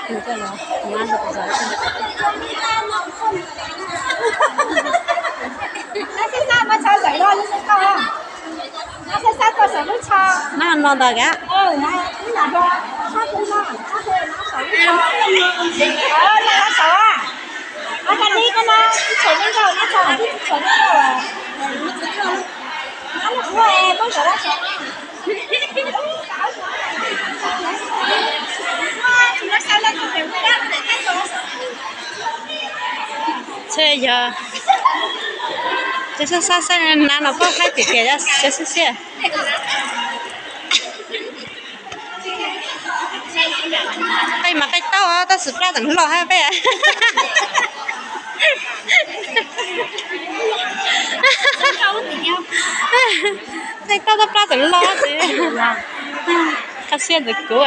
No ntag ka. Txhia yog, ces xab xab xab na no poj qaib tiag tiag, cov xwb xiab. Qaib mas qaib taub tab sis plab tseem loj hab peb. Qaib taub tab plab tseem loj ces qab xiab ntawm kuv.